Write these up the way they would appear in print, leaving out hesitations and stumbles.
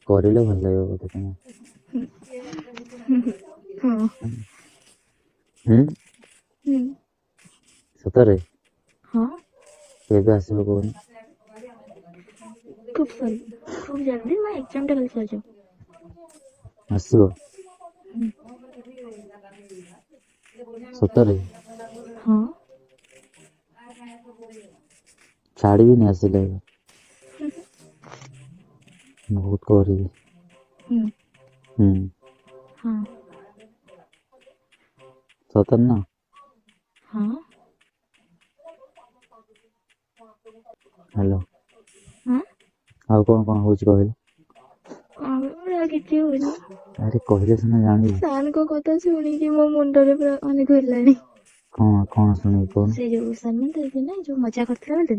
କରିଲେ ଭଲ ଲାଗିବ ବୋଧେ ତମକୁ। ହୁଁ ହଁ। ହୁଁ। ହୁଁ। ସତରେ? ହଁ। କେବେ ଆସିବ କହୁନ? ଖୁବ୍ ଖୁବ୍ ଜଲଦି ମୋ ଏକ୍ଜାମ ଟା ଖାଲି ସରିଯାଉ। ଆସିବ? ହୁଁ। ସତରେ? ହଁ। ଛାଡ଼ିବିନି ଆସିଲେ। ବହୁତ କରିବି। ହୁଁ। ହୁଁ। ହଁ। ସତରେ ନା? ହଁ। ହ୍ୟାଲୋ। ହଁ। ଆଉ କଣ କଣ ହଉଛି କହିଲ? କଣ ଆଉ କିଛି ହଉନି। ଆରେ କହିଲେ ସିନା ଜାଣିବି। ସାରଙ୍କ କଥା ଶୁଣିକି ମୋ ମୁଣ୍ଡରେ ପୁରା ମାନେ ଘୁରିଲାଣି। କଣ କଣ ଶୁଣିବି କହୁନ? ସେ ଯୋଉ ନା ଯୋଉ ମଜା କରିଥିଲା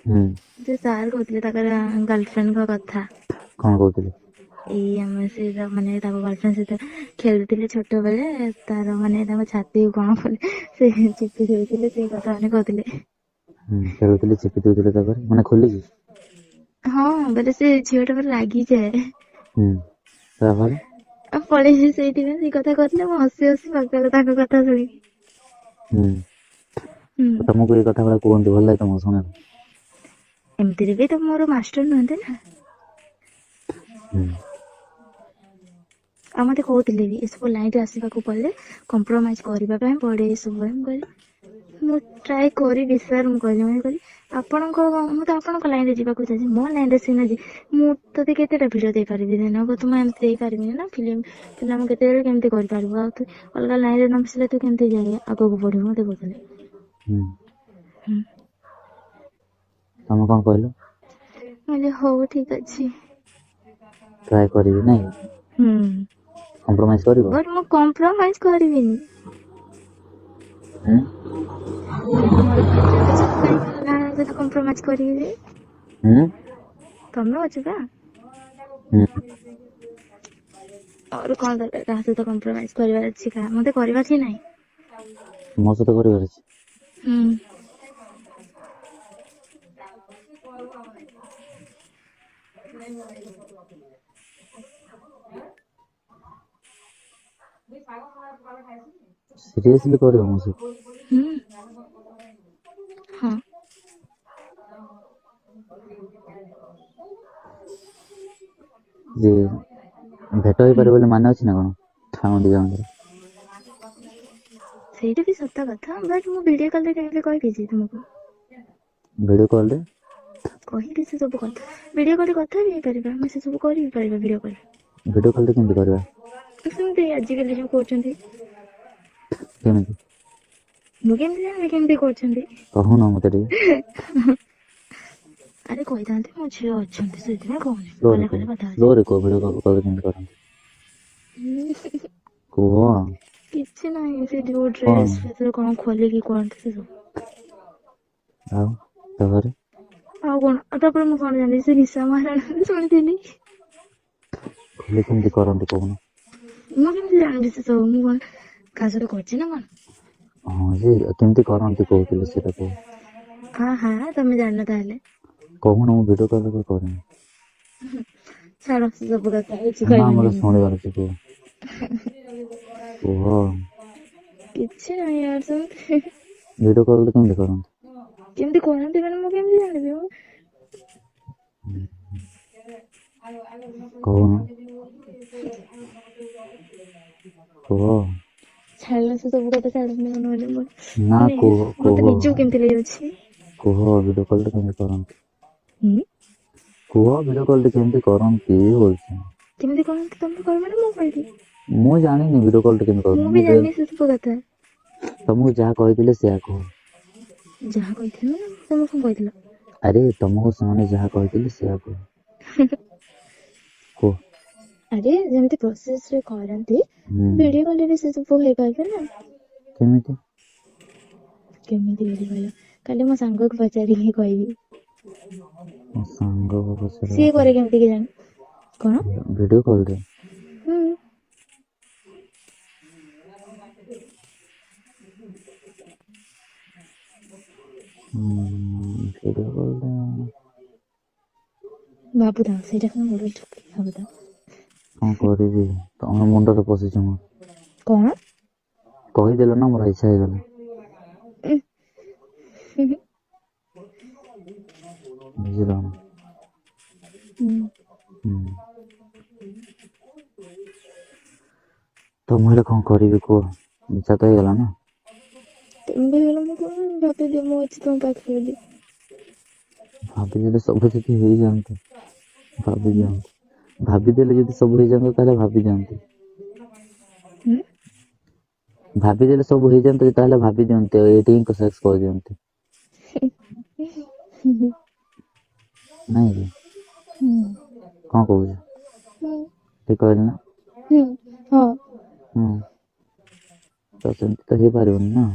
ହୁଁ। ସେ ସାର୍ କହୁଥିଲେ ତାଙ୍କର ଗାର୍ଲଫ୍ରେଣ୍ଡଙ୍କ କଥା। କଣ କହୁଥିଲେ? ଏଇ ଆମେ ସେ ମାନେ ତାଙ୍କ ଗର୍ଲଫ୍ରେଣ୍ଡ ସହିତ ଖେଳୁଥିଲେ ଛୋଟବେଳେ ତାର ମାନେ ତାଙ୍କ ଛାତି କଣ କଲେ ସେ ଚିପି ଦେଉଥିଲେ ସେଇ କଥା ମାନେ କହୁଥିଲେ। ହୁଁ ଖେଳୁଥିଲେ ଚିପି ଦଉଥିଲେ ତାପରେ ମାନେ ଖୋଲିକି? ହଁ ବୋଇଲେ ସେ ଝିଅ ଟା ପୁରା ରାଗିଯାଏ। ହୁଁ ତାପରେ? ଆଉ ପଳେଇଛି ସେଇଥିପାଇଁ ସେଇ କଥା କହୁଥିଲେ ମୁଁ ହସି ହସି ପାଗଳ ତାଙ୍କ କଥା ଶୁଣିକି। ହୁଁ ହୁଁ ତମକୁ ଏଇ କଥା ଗୁଡା କୁହନ୍ତି ଭଲ ଲାଗେ ତମକୁ ଶୁଣିବାକୁ? ଏମିତିରେ ବି ତ ମୋର ମାଷ୍ଟର ନୁହନ୍ତି ନା। ହୁଁ। ଆଉ ମତେ କହୁଥିଲେ ବି ଏସବୁ ଲାଇନ ରେ ଆସିବାକୁ ପଡିଲେ କମ୍ପ୍ରୋମାଇଜ କରିବା ପାଇଁ ପଡେ ଏସବୁ ପାଇଁ ମୁଁ କହିଲି ମୁଁ ଟ୍ରାଏ କରିବି ସାର୍ ମୁଁ କହିଲି ମୁଁ କହିଲି ଆପଣଙ୍କ ମୁଁ ତ ଆପଣଙ୍କ ଲାଇନ ରେ ଯିବାକୁ ଚାହୁଁଛି ମୋ ଲାଇନ ରେ ସିନା ମୁଁ ତୋତେ କେତେଟା ଭିଡିଓ ଦେଇପାରିବି ଦିନକୁ ତ ମୁଁ ଏମିତି ଦେଇପାରିବିନି ନା ଫିଲ୍ମ ଫିଲ୍ମ କେତେବେଳେ କେମିତି କରିପାରିବୁ ଆଉ ତୁ ଅଲଗା ଲାଇନ ରେ ନ ମିଶିଲେ ତୁ କେମିତି ଯାଇ ଆଗକୁ ବଢିବୁ ମତେ କହୁଥିଲେ। ହୁଁ। ହୁଁ। ତମେ କଣ କହିଲ? ମୁଁ କହିଲି ହଉ ଠିକ ଅଛି। ଟ୍ରାଏ କରିବି ନାଇଁ? ହୁଁ। କମ୍ପ୍ରୋମାଇଜ କରିବ? ବଟ ମୁଁ କମ୍ପ୍ରୋମାଇଜ କରିବିନି। ହୁଁ। ଯଦି ମୋର ଫ୍ୟୁଚର ଅଛି ମୁଁ କାହିଁକି ଅଲଗା ସହିତ କମ୍ପ୍ରୋମାଇଜ କରିବି। ହୁଁ। ତମେ ଅଛ ପା। ହୁଁ। ମୋର କଣ ଦରକାର କାହା ସହିତ କମ୍ପ୍ରୋମାଇଜ କରିବାର ଅଛି କାହା ମତେ କରିବାର ହିଁ ନାହିଁ। ମୋ ସହିତ କରିବାର ଅଛି? ହୁଁ। ସିରିୟସଲି କରିବ ମୋ ସହିତ? ହୁଁ ହଁ। ଯେ ଭେଟ ହୁଁ ହେଇପାରିବ ବୋଲି ମାନେ ଅଛି ନା କଣ ଆମ ଦି ଜଣଙ୍କର? ସେଇଟା ବି ସତ କଥା ବଟ ମୁଁ ଭିଡିଓ କଲରେ ଚାହିଁଲେ କହିଦେଇଛି ତୁମକୁ। ଭିଡିଓ କଲରେ? କହିବି ସେ ସବୁ କଥା ଭିଡିଓ କଲରେ କଥା ବି ହେଇପାରିବା ଆମେ ସେ ସବୁ କରି ବି ପାରିବା ଭିଡିଓ କଲରେ। ଭିଡିଓ କଲରେ କେମିତି କରିବା? ସେମିତି ଆଜିକାଲି ଯୋଉ କରୁଛନ୍ତି। କେମିତି? ମୁଁ କେମିତି ଜାଣିବି କେମିତି କରୁଛନ୍ତି? କହୁନ ମତେ ଟିକେ। ଆରେ କହିଥାନ୍ତି ମୋ ଝିଅ ଅଛନ୍ତି ସେଇଥିପାଇଁ କହୁନି ସ୍ଲୋରେ ଗଲେ କୁହ, ଗଲେ କଥା ହଉଛି। ସ୍ଲୋରେ କୁହ ଭିଡିଓ କଲ କେମିତି କରନ୍ତି? ହୁଁ। କୁହ। କିଛି ନାହିଁ ସେ ଯୋଉ କଣ ଡ୍ରେସ ଫେସ କଣ ଖୋଲିକି କୁହନ୍ତି ସେ ସବୁ। ଆଉ ତାପରେ? ଆଉ କଣ ଆଉ ତାପରେ ମୁଁ କଣ ଜାଣିଲି ସେ ନିଶା ମହାରାଣା ଶୁଣିଥିଲି। ଖୋଲି କେମିତି କରନ୍ତି କହୁନ? ମୁଁ କେମିତି ଜାଣିବି ସେ ସବୁ ମୁଁ କଣ କାହା ସହିତ କରିଛି ନା କଣ? ହଁ ଯେ କେମିତି କରନ୍ତି କହୁଥିଲି ସେଇଟା କୁହ। ହଁ ହଁ ତମେ ଜାଣିନ ତାହେଲେ। କହୁନ ମୁଁ ଭିଡିଓ କଲ କେବେ କରିନି। ଛାଡ଼ ସେ ସବୁ କଥା କିଛି ନା କହିବିନି ମତେ ମୁଁ। ଶୁଣିବାର ଅଛି କୁହ। କୁହ। କିଛି ନାହିଁ ୟାର ସେମିତି। ଭିଡିଓ କଲରେ କେମିତି କରନ୍ତି? କେମିତି କରନ୍ତି ମାନେ ମୁଁ କେମିତି ଜାଣିବି ମ? କହୁନ। କୁହ। ଛାଡ଼ ସେ ସବୁ କଥା ଛାଡ଼ ନହେଲେ ମୁଁ ନା ମାନେ କୁହ ମତେ କୁହ ନିଜକୁ କେମିତି ହେଇଯାଉଛି। କୁହ ଭିଡିଓ କଲରେ କେମିତି କରନ୍ତି? ହୁଁ। କୁହ ଭିଡିଓ କଲରେ କେମିତି କରନ୍ତି ବୋଲୁଛି। କେମିତି କରନ୍ତି ତମେ କହିବ ନା ମୁଁ କହିବି? ମୁଁ ଜାଣିନି ଭିଡିଓ କଲଟା କେମିତି ମୁଁ କରନ୍ତି ବି ଜାଣିନି ସେ ସବୁ କଥା। ତମକୁ ଯାହା କହିଥିଲେ ସେୟା କୁହ। ଯାହା କହିଥିଲି ମାନେ ତମେ କଣ କହିଥିଲ? ଆରେ ତମକୁ ସେମାନେ ଯାହା କହିଥିଲେ ସେୟା କୁହ। କୁହ। ଆରେ ଯେମିତି ପ୍ରୋସେସ ରେ କରନ୍ତି ହୁଁ ଭିଡିଓ କଲରେ ବି ସେ ସବୁ ହେଇପାରିବ ନା। କେମିତି? କେମିତି ବୋଲି କହିଲ କାଲି ମୋ ସାଙ୍ଗକୁ ପଚାରିକି କହିବି। ମୋ ସାଙ୍ଗକୁ ସିଏ ପଚାରିବ କରେ କେମିତି କେଜାଣି? କଣ? ଭିଡିଓ କଲରେ? ହୁଁ। ହୁଁ ଭିଡିଓ କଲରେ। ଭାବୁଥାଅ, ସେଇଟା ଖାଲି ମୁଣ୍ଡରେ ଢୁକେଇ ଭାବୁଥାଅ। କଣ କରିବି, ତମ ମୁଣ୍ଡରେ ପଶିଛି ମୁଁ। କଣ? କହିଦେଲ ନା, ମୋର ଇଚ୍ଛା ହେଇଗଲା। ଉଁ ହୁଁ ହୁଁ। ବୁଝିଲ ନା? ହୁଁ। ହୁଁ। ତ ମୁଁ ହେଲେ କଣ କରିବି କୁହ? ଇଚ୍ଛା ତ ହେଇଗଲା ନା। ତମେ ବି ହେଇଗଲ, ମୁଁ କଣ ଭାବିଦିଅ ମୁଁ ଅଛି ତମ ପାଖରେ ବୋଲି। ଭାବିଦେଲେ ସବୁ ଯଦି ହେଇଯାଆନ୍ତା, ଭାବି ହୁଁ ଦିଅନ୍ତି। ଭାବିଦେଲେ ଯଦି ସବୁ ହେଇଯାନ୍ତା, ତାହେଲେ ଭାବି ଦିଅନ୍ତି। ହୁଁ। ଭାବିଦେଲେ ସବୁ ହେଇଯାନ୍ତା, ତାହେଲେ ଭାବି ଦିଅନ୍ତି ଆଉ ଏଇଠି ହିଁ ସେକ୍ସ କରିଦିଅନ୍ତି। ହୁଁ ହୁଁ। ନାଇଁ କି? ହୁଁ। କଣ କହୁଛ? ହୁଁ। ଠିକ କହିଲି ନା? ହୁଁ, ହଁ। ହୁଁ, ତ ସେମିତି ତ ହେଇପାରିବନି ନା।